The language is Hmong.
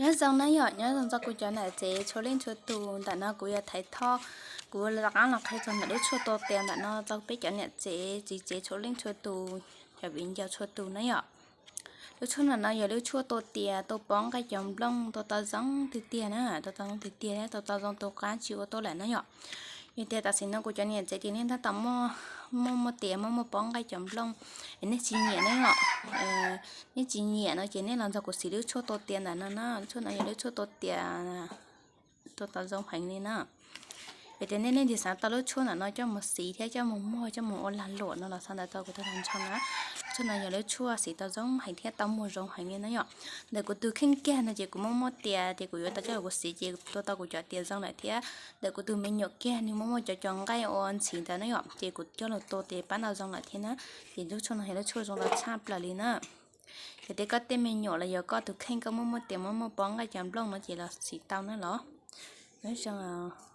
Nyob zoo na yom, nyob zoo txog kuv cov niam tsev txhua leej txhua tus. Ntawm no kuv yuav thaiv tho, kuv rov qab los qhia txog ntawm lub tshuaj tua tias ntawm no rau peb cov niam tsev txiv tsev txhua leej txhua tus, cov viv ncaus txhua tus na yom. Lub tshuaj ntawm no yog lub tshuaj tua tias tua pob nqaij cov nplooj tua tau zoo tiag tiag na, tua tau zoo tiag tiag thiab tua tau zoo tu qab tsis ua tuaj lawm na yom. Yog tias tam sim no kuv cov niam tsev ces nej tab tom muaj muaj tias muaj muaj pob nqaij cov nplooj es nej tsis nyiam na yom, nej tsis nyiam no ces nej los nrog kuv siv lub tshuaj tua tias ntawm no na. Lub tshuaj no yog lub tshuaj tua tias tua tau zoo heev li na. Yog tias nej leej twg xav tau lub tshuaj ntawm no coj mus siv thiab coj mus muag coj mus ua lag luam no los sau ntawv rau kuv tau ntsho na. Lub tshuaj no yog lub tshuaj siv tau zoo heev thiab tau muag zoo heev li na yom. Ntawm kuv tus kheej kiag no ces kuv muaj muaj tias ces kuv yuav tau coj los kuv siv ces tua tau kuv cov tias zoo lawm thiab. Ntawm kuv tus me nyuam kiag nws muaj muaj cov cov nqaij ua ntxhiv ntawd na yom, ces kuv coj los tua ces pab tau zoo lawm thiab na. Ces lub tshuaj no yog lub tshuaj zoo tau tshaj plaws li na. Yog tias koj tej me nyuam los yog koj tus kheej koj muaj muaj tias muaj muaj pob nqaij cov nplooj no ces los siv tau na los. Nyob zoo